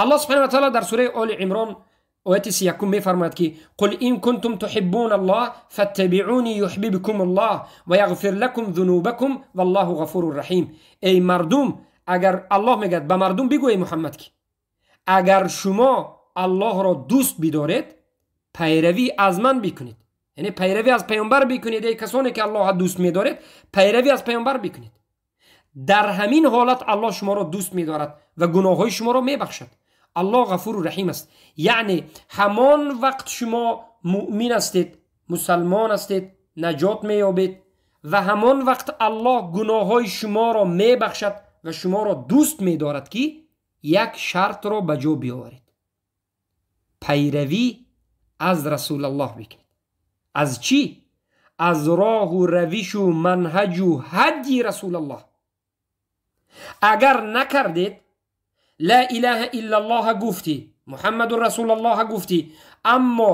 Аллоҳ субҳанаҳу ва таъоло дар сураи Оли Имрон ояти 31 мефармояд, ки қул ин кунтум туҳиббуна Аллоҳ фаттабиъуни юҳбибкум Аллоҳ ва яғфир лакум зунубакум валлоҳу ғафурур раҳим. Эй мардум, агар Аллоҳ мегӯяд ба мардум бигӯ, эй Муҳаммад, ки агар шумо Аллоҳро дӯст бидоред, пайравӣ аз ман бикунед, яъне пайравӣ аз паёмбар бикунед. Эй касоне ки Аллоҳро дӯст медоред, пайравӣ аз паёмбар бикунед. Дар ҳамин ҳолат Аллоҳ шуморо дӯст медорад ва гуноҳҳои шуморо мебахшад. Аллоҳ ғафуру раҳим аст. Яъне ҳамон вақт шумо муъмин ҳастед, мусалмон ҳастед, наҷот меёбед ва ҳамон вақт Аллоҳ гуноҳҳои шуморо мебахшад ва шуморо дӯст медорад, ки як шартро ба ҷо биёваред: пайравӣ аз Расулаллоҳ бикунед. Аз чӣ? Аз роҳу равишу манҳаҷу ҳадди Расулаллоҳ. Агар накардед, ла илаҳа иллаллоҳ гуфтӣ, Муҳаммадун Расулаллоҳ гуфтӣ, аммо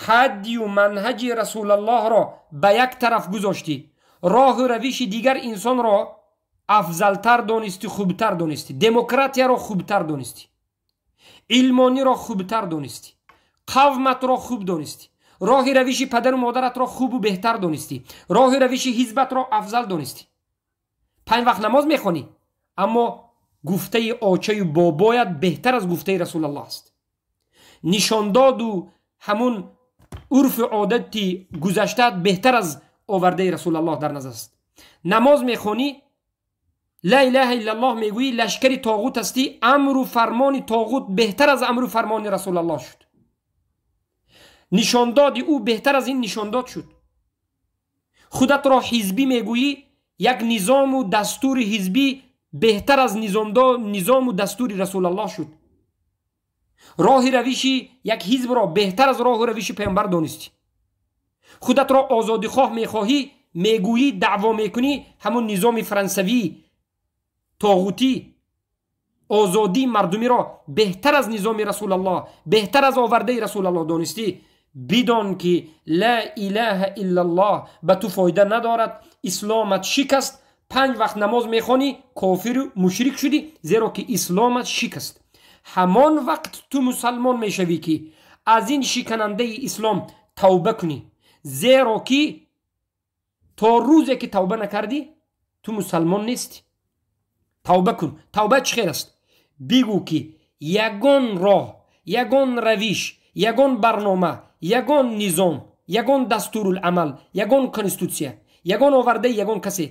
ҳаддию манҳаҷи Расулаллоҳро ба як тараф гузоштӣ, роҳу равиши дигар инсонро афзалтар донистӣ, хубтар донистӣ, демократияро хубтар донистӣ, илмониро хубтар донистӣ, қавматро хуб донистӣ, роҳи равиши падару модаратро хубу беҳтар донистӣ, роҳи равиши ҳизбатро афзал донистӣ. 5 вақт намоз мехонӣ, аммо гуфтаи очаю бобоят беҳтар аз гуфтаи Расулаллоҳ аст. Нишондоду ҳамун урфу одати гузаштаат беҳтар аз овардаи Расулаллоҳ дар назар аст. Намоз мехонӣ, ла илаҳа иллаллоҳ мегӯӣ, лашкари тоғут ҳастӣ, амру фармони тоғут беҳтар аз амру фармони Расулаллоҳ шуд. Нишондоди ӯ беҳтар аз ин нишондод шуд. Худатро ҳизбӣ мегӯӣ, як низому дастури ҳизбӣ беҳтар аз низому дастури Расулаллоҳ шуд. Роҳи равиши як ҳизбро беҳтар аз роҳу равиши паёмбар донистӣ. Худатро озодихоҳ мехоҳӣ, мегӯӣ, даъво мекунӣ, ҳамун низоми франсавӣ тоғутӣ озодии мардумиро беҳтар аз низоми Расулаллоҳ, беҳтар аз овардаи Расулаллоҳ донистӣ. Бидон ки ла илаҳа иллаллоҳ ба ту фоида надорад, исломат шикаст. 5 вақт намоз мехонӣ, кофиру мушрик шудӣ, зеро ки исломат шикаст. Ҳамон вақт ту мусалмон мешавӣ, ки аз ин шиканандаи ислом тавба кунӣ, зеро ки то рӯзе ки тавба накардӣ, ту мусалмон нестӣ. Тавба кун. Тавба чӣ хел аст? Бигӯ ки ягон роҳ, ягон равиш, ягон барнома, ягон низом, ягон дастуруламал, ягон конститутсия, ягон овардаи ягон касе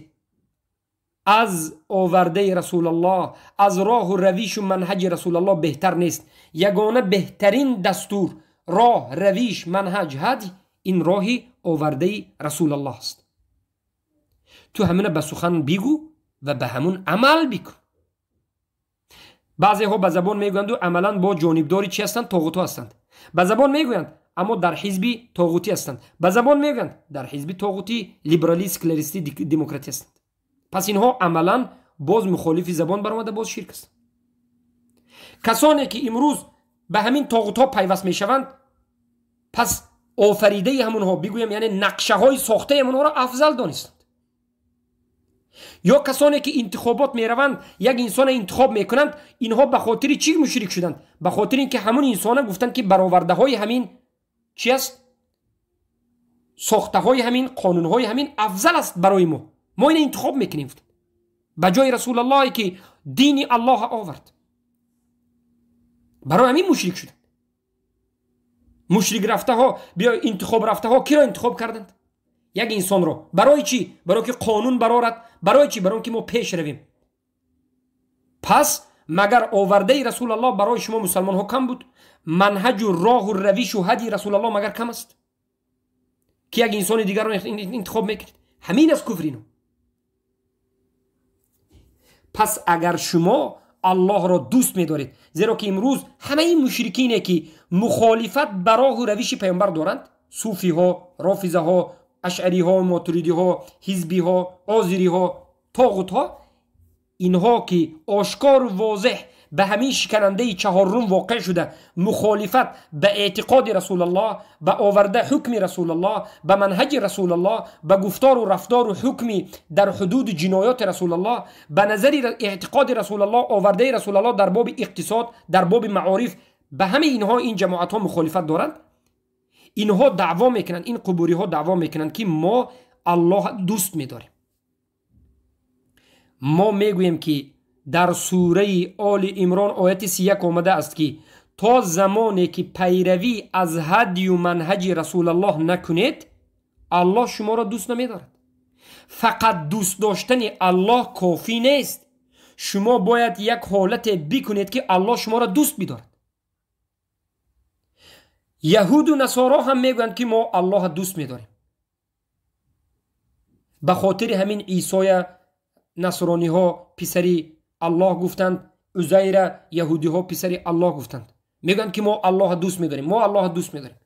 аз овардаи Расулаллоҳ, аз роҳу равишу манҳаҷи Расулаллоҳ беҳтар нест. Ягона беҳтарин дастур, роҳ, равиш, манҳаҷ, ҳадй ин роҳи овардаи Расулаллоҳ аст. Ту ҳамина ба сухан бигӯ ва ба ҳамун амал бикун. Баъзеҳо ба забон мегӯянду амалан бо ҷонибдори чӣ ҳастанд? Тоғутҳо ҳастанд. Ба забон мегӯянд, аммо дар ҳизби тоғутӣ ҳастанд. Ба забон мегӯянд, дар ҳизби тоғутӣ, либералӣ, секуларистӣ, демократӣ ҳастанд. Пас инҳо амалан боз мухолифи забон баромада, боз ширк ҳастанд. Касоне ки имрӯз ба ҳамин тоғутҳо пайваст мешаванд, пас офаридаи ҳамонҳо бигӯям, яъне нақшаҳои сохтаи ҳамонҳоро афзал донистанд. Ё касоне ки интихобот мераванд, як инсона интихоб мекунанд, инҳо ба хотири чӣ мушрик шуданд? Ба хотири ин ки ҳамун инсона гуфтанд, ки баровардаҳои ҳамин чи аст? Сохтаҳои ҳамин, қонунҳои ҳамин афзал аст барои мо. Мо ина интихоб мекунем ба ҷои Расулаллоҳе ки дини Аллоҳ овард. Барои ҳамин мушрик шуданд. Мушрик рафтаҳо, биё интихоб рафтаҳо киро интихоб карданд? Як инсонро. Барои чӣ? Барои ки қонун барорад. Барои чӣ? Барои ки мо пеш равем. Пас магар овардаи Расулаллоҳ барои шумо мусалмонҳо кам буд? Манҳаҷу роҳу равишу ҳади Расулаллоҳ магар кам аст, ки як инсони дигарро интихоб мекунед? Ҳамин аст куфр ино. Пас агар шумо Аллоҳро дӯст медоред, зеро ки имрӯз ҳамаи мушрикине ки мухолифат ба роҳу равиши паёмбар доранд, суфиҳо, рофизаҳо, ашъариҳо, мотуридиҳо, ҳизбиҳо, озириҳо, тоғутҳо, инҳо ки ошкору возеҳ ба ҳамин шиканандаи чаҳорум воқеъ шуда, мухолифат ба эътиқоди Расулаллоҳ, ба оварда ҳукми Расулаллоҳ, ба манҳаҷи Расулаллоҳ, ба гуфтору рафтору ҳукми дар ҳудуди ҷиноёти Расулаллоҳ, ба назари эътиқоди Расулаллоҳ, овардаи Расулаллоҳ дар боби иқтисод, дар боби маориф, ба ҳамаи инҳо ин ҷамоатҳо мухолифат доранд. Инҳо даъво мекунанд, ин қубуриҳо даъво мекунанд, ки мо Аллоҳ дӯст медорем. Мо мегӯем, ки дар сураи Оли Имрон ояти 31 омада аст, ки то замоне ки пайравӣ аз ҳадию манҳаҷи Расулаллоҳ накунед, Аллоҳ шуморо дӯст намедорад. Фақат дӯст доштани Аллоҳ кофӣ нест. Шумо бояд як ҳолате бикунед, ки Аллоҳ шуморо дӯст бидорад. Яҳуду насоро ҳам мегӯянд, ки мо Аллоҳа дӯст медорем. Ба хотири ҳамин Исоя насрониҳо писари Аллоҳ гуфтанд, Узайра яҳудиҳо писари Аллоҳ гуфтанд. Мегӯянд, ки мо Аллоҳа дӯст медорем, мо Аллоҳа дӯст медорем.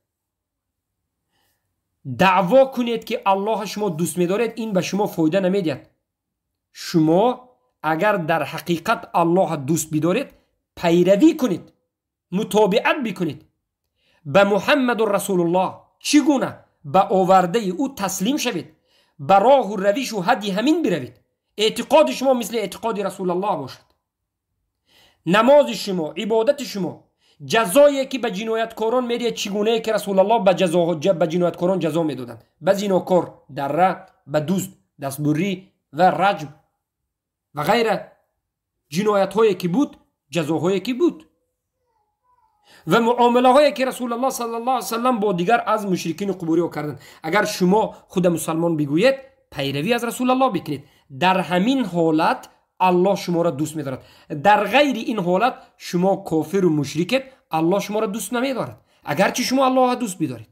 Даъво кунед, ки Аллоҳа шумо дӯст медоред, ин ба шумо фоида намедиҳад. Шумо агар дар ҳақиқат Аллоҳа дӯст бидоред, пайравӣ кунед, мутобиат бикунед ба Муҳаммаду Расулуллоҳ. Чӣ гуна? Ба овардаи ӯ таслим шавед, ба роҳу равишу ҳадди ҳамин биравед. Эътиқоди шумо мисли эътиқоди Расулаллоҳ бошад. Намози шумо, ибодати шумо, ҷазое ки ба ҷинояткорон медиҳад, чӣ гунае ки Расулаллоҳ ба ҷинояткорон ҷазо медоданд: ба зинокор дарра, ба дузд дастбуррӣ ва раҷм ва ғайра. Ҷиноятҳое ки буд, ҷазоҳое ки буд ва муомилаҳое ки Расулаллоҳ саллаллоҳу алайҳи васаллам бо дигар аз мушрикини қубуриҳо карданд. Агар шумо худа мусалмон бигӯед, пайравӣ аз Расулаллоҳ бикунед. Дар ҳамин ҳолат Аллоҳ шуморо дӯст медорад. Дар ғайри ин ҳолат шумо кофиру мушрикед, Аллоҳ шуморо дӯст намедорад, агарчи шумо Аллоҳро дӯст бидоред.